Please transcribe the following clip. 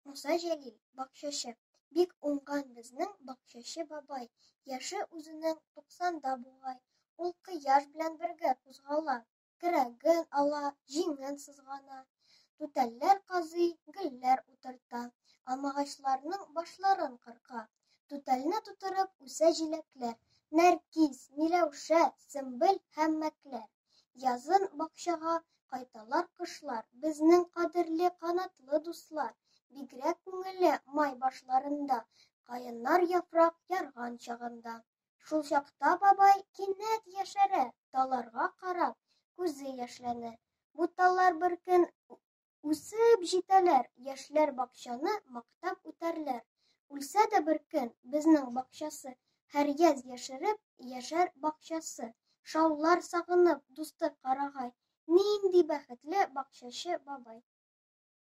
Муса Җәлил — бакчачы. Бик уңган безнең бакчачы бабай. Яше үзенең туксанда бугай. Ул кояш белән бергә кузгала, көрәген ала, җиңен сызгана. Түтәлләр казый, гөлләр утырта, алмагачларның башларын кырка. Түтәлне тутырып үсә җиләкләр: нәркис, миләүшә, сөмбел һәм мәкләр. Язын бакчага кайталар кошлар, безнең кадерле канатлы дуслар. Бигрәк күңелле май башларында, каеннар яфрак ярган чагында. Шул чакта бабай кинәт яшәрә, талларга карап, күзе яшьләнә. Бу таллар беркөн үсеп җитәләр, яшьләр бакчаны мактап үтәрләр. Үлсә дә беркөн безнең бакчасы, һәр яз яшереп яшәр бакчасы. Шаулар сагынып дусты карагай. Нинди бәхетле бакчачы бабай!